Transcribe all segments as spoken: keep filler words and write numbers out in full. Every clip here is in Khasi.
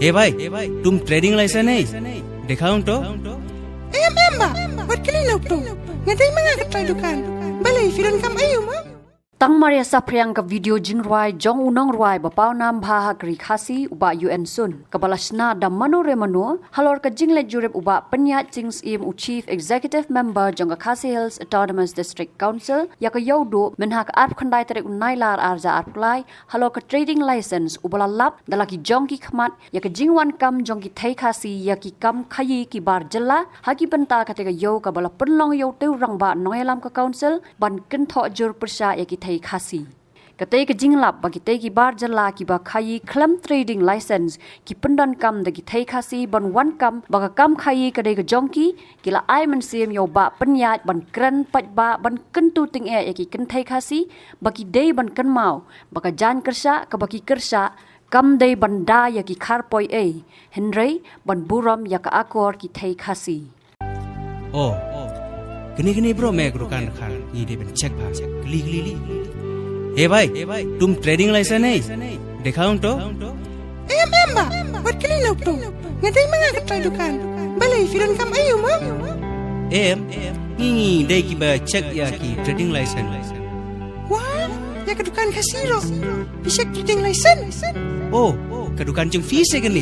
ए भाई, तुम ट्रेडिंग लाइसेंस नहीं दिखाऊं तो? Em, em, bah, wat kylli noh to. Nga dei ma nga ka trai dukan. Balei, phi donkam aïu mo? Tang mar ïa saphriang ka video jingrwai jong u nongrwai ba pawnam bha ha ka ri Khasi, u Bah U N Sun, kaba la shna da mano re mano, halor ka jingleit jurip u Bah Pynïaid Sing Syiem, u Chief Executive Member jong ka Khasi Hills Autonomous District Council, ïa ka Ïewduh, mynha ka arphew khyndai tarik u Nailar arhajar arphew lai, halor ka trading license, uba la lap da la ki jong ki khmat ïa ka jingwan kam jong ki thei Khasi ïa ki kam khaïi ki bar jylla, ha ki bynta kata ka ïew kaba la pynlong ïa uto u rangbah nongïalam ka council ban kynthoh jur pyrshah ïa ki thei Khasi. Kata ka jinglap ba kita ki bar jylla kiba khaïi khlem trading license ki pyndonkam da ki thei Khasi ban wan kam, ba ka kam khaïi ka dei ka jong ki, ki la ai mynsiem ïa u Bah Pynïaid ban kren paidbah, ban kyntu tyngeh ïa ki kynthei Khasi ba ki dei ban kynmaw ba ka jaiñ kyrshah kaba ki kyrshah kam dei ban da ïa ki khar poi ei, hynrei ban burom ïa ka akor ki thei Khasi. Oh, kane kane bro, me ka dukan khan ngi dei ban check bha. Kylli kylli kylli. ए भाई, तुम ट्रेडिंग लाइसेंस नहीं दिखाऊं तो? Em, em, bah, wat kylli noh to. Nga dei ma nga ka trai dukan. Balei, phi donkam aïu mo? Em, ngi ngi dei kiba check ïa ki trading license. Wah, ïa ka dukan Khasi ruh phi check trading license? Oh, ka dukan jong phi se kane.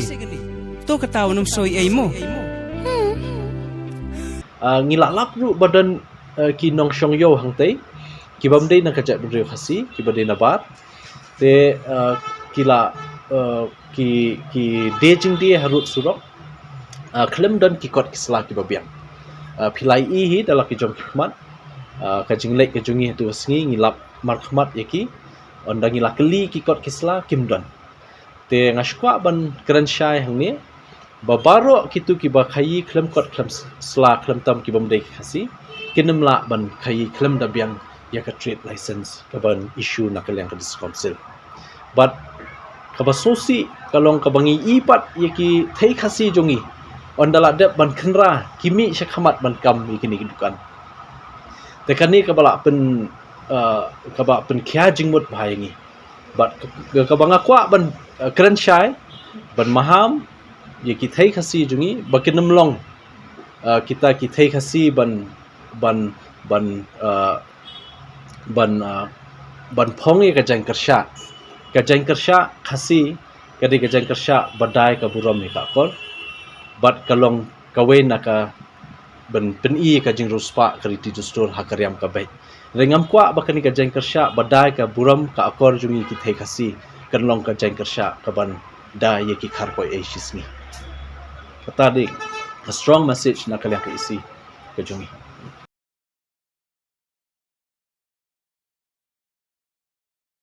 To kata u nym soi ei mo. Hmm. Ah, ngi la lap ruh ba don, ah, ki nongshong ïew hangtei, kibym dei na ka jaitbynriew Khasi, kiba dei nabar. Te, ah, ki la, ah, ki, ki die jingdie harud surok, ah, khlem don ki kot ki sla kiba biang. Ah, phi la ïohi hi da la ki jong ki khmat, ah, ka jingleit ka jong ngi ha tu ka sngi ngi lap markhmat ïa ki, ynda ngi la kylli ki kot ki sla kim don. Te nga sngewkwah ban kren shai hangne ba baroh kitu kiba khaïi khlem kot khlem s-, sla khlem tam kibym dei ki Khasi, kin ym lah ban khaïi khlem da biang ïa ka trade license kaban issue na ka liang ka District Council. Bad kaba sngewsih ka long kaba ngi i pat ïa ki thei Khasi jong ngi, ynda la dep ban kynra ki mih sha khmat ban kam ïa kine ki dukan. Te kane kaba la pyn, ah, kaba pynkhia jingmut bha ïa ngi. Bad ka, ka, kaba nga kwah ban, eh, kren shai, ban maham ïa ki thei Khasi jong ngi ba kin ym long, eh, kita ki thei Khasi ban, ban, ban, eh, ban, eh, ban phong ïa ka jaiñ kyrshah. Ka jaiñ kyrshah Khasi ka dei ka jaiñ kyrshah ba dei ka burom ïa ka akor. Bad ka long kawei na ka ban pyni ka jingriewspah ka riti dustur ha ka riam ka beit. Hynrei ngam kwah ba kane ka jaiñ kyrshah ba dei ka burom ka akor jong ngi ki thei Khasi kan long ka jaiñ kyrshah kaban da ïa ki khar poi ei shisngi. Kata dei ka strong message na ka liang ka E C ka jong ngi.